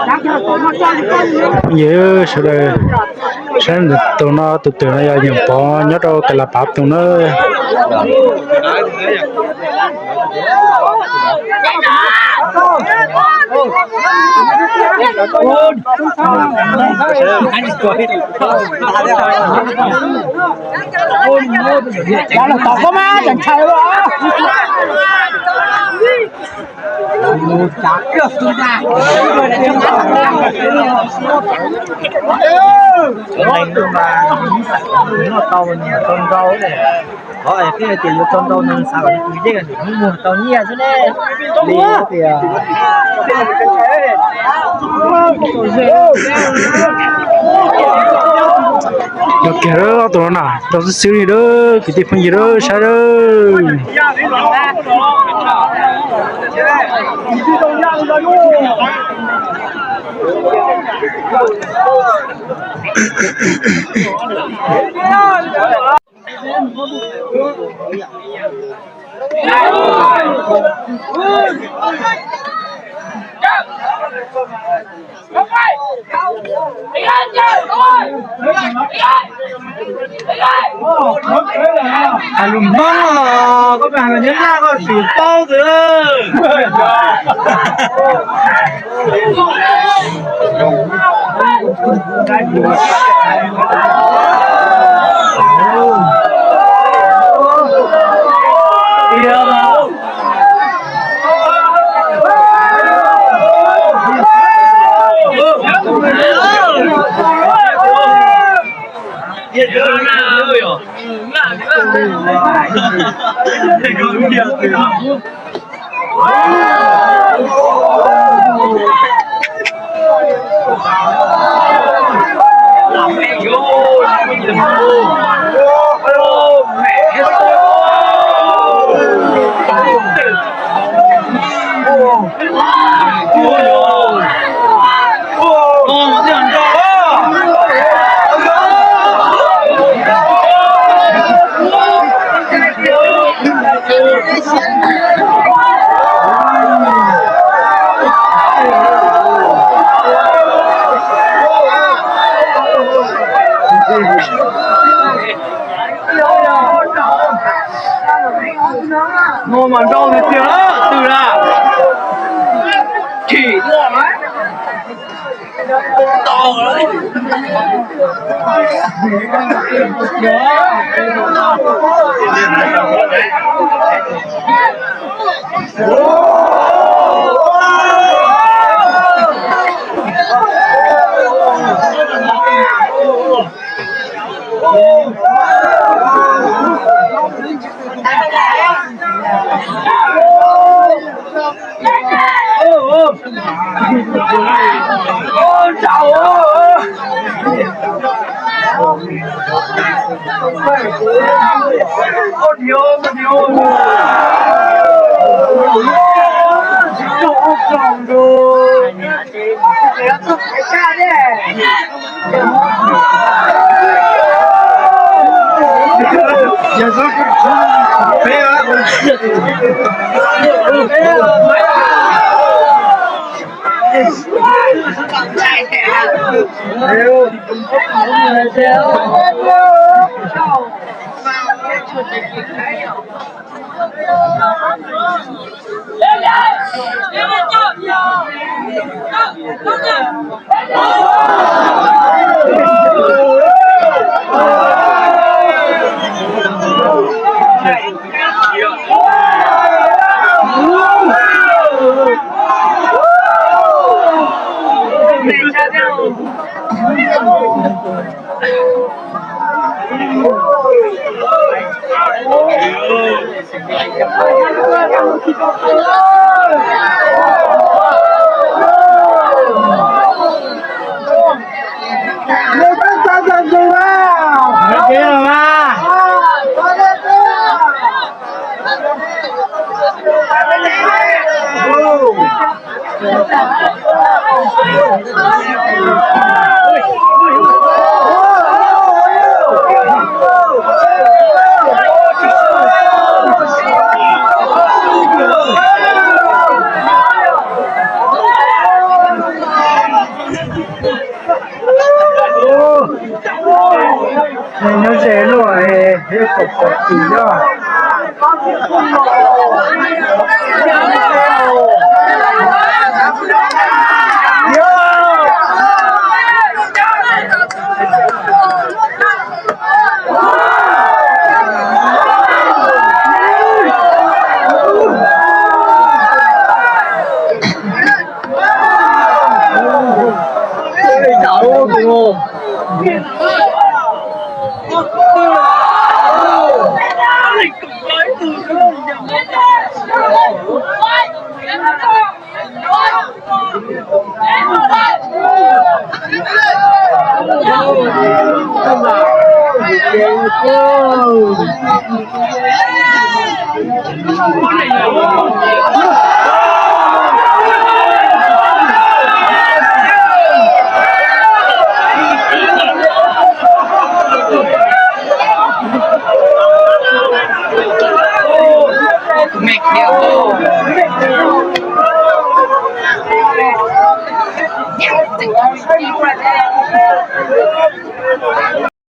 Phooj ywg sawv daws, saib tus no, tus twm no yog Yeem Pov nyob rau Kas Las Pav Toos na. Cov neeg no mas noj tau nws tau ntau, qhov es peb hais tias yuav tau ntau nws xav kom nws tus yeej nws muag tau nyiaj xwb ne. Li tias los kiag ob tug no na, tau xwb xwb li lawm kwv tij phooj ywg lawm, saib lawm. Hais lus Hmoob os, koj pheej hais lus Nyab Laj koj tsis paub xwb. No mas nrau tiag tiag na, twb na. Chim loj na. Nyob ze luaj, ib kaum pom tim yog.